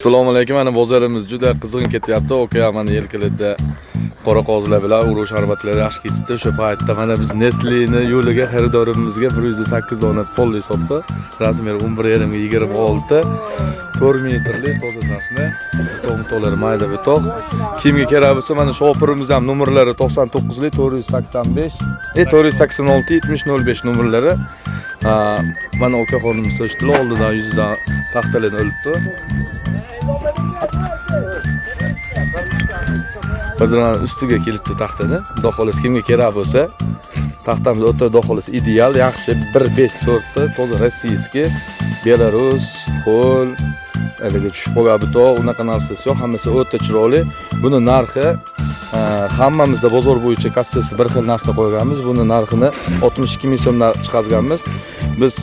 Assalomu alaykum. Mana bozorimiz juda qizg'in ketyapti. Aka mana yelkalarda qora qozilar bilan urush sharbatlari yaxshi ketdi. O'sha paytda mana biz Nestleni yo'liga xaridorimizga 108 dona polli sotdi. Размер 11,5 ga 26, 4 metrli toza tasni. Bitoq mutolari mayda bitoq. Kimga kerak bo'lsa, mana shopirimiz ham nomerlari 99 lik 485 486 70 05 nomerlari. Ha, mana okaxonimiz so'shdilar, oldidan yuzidan taxtalarni o'libdi. Hozir mana ustiga kelibdi taxtada. Xudo xohlasa, kimga kerak bo'lsa, taxtamiz o'ta, xudo xohlasa, ideal, yaxshi 1.5 sorti, toza российский, Belarus, ho'l, haligi tushib qolgan bitoq, unaqa narsasi yo'q, hammasi o'ta chiroyli. Buni narxi hammamizda bozor bo'yicha kassasi bir xil narxda qo'yganmiz. Buni narxini 62 ming so'mdan chiqazganmiz. Biz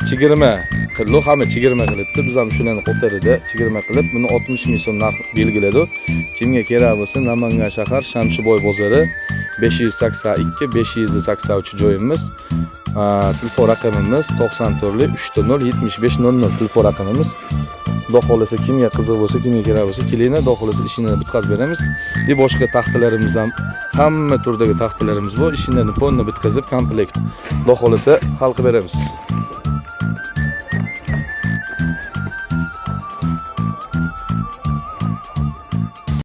chigirma qildi, hamma chigirma qilibdi. Biz ham shularni qo'tarida chigirma qilib, buni 60 ming so'm narx belgiladi. Kimga kerak bo'lsa, Namangan shahar, Shamshiboy bozori, 582 583 joyimiz. Telefon raqamimiz 94 3 0 75 00 telefon raqamimiz. Xudo xohlasa, kimga qiziq bo'lsa, kimga kerak bo'lsa, kelinglar, xudo xohlasa, ishini bitkazib beramiz. И boshqa taxtalarimiz ham, hamma turdagi taxtalarimiz bor. Ishini полный bitkazib, komplekt. Xudo xohlasa, hal qilib beramiz.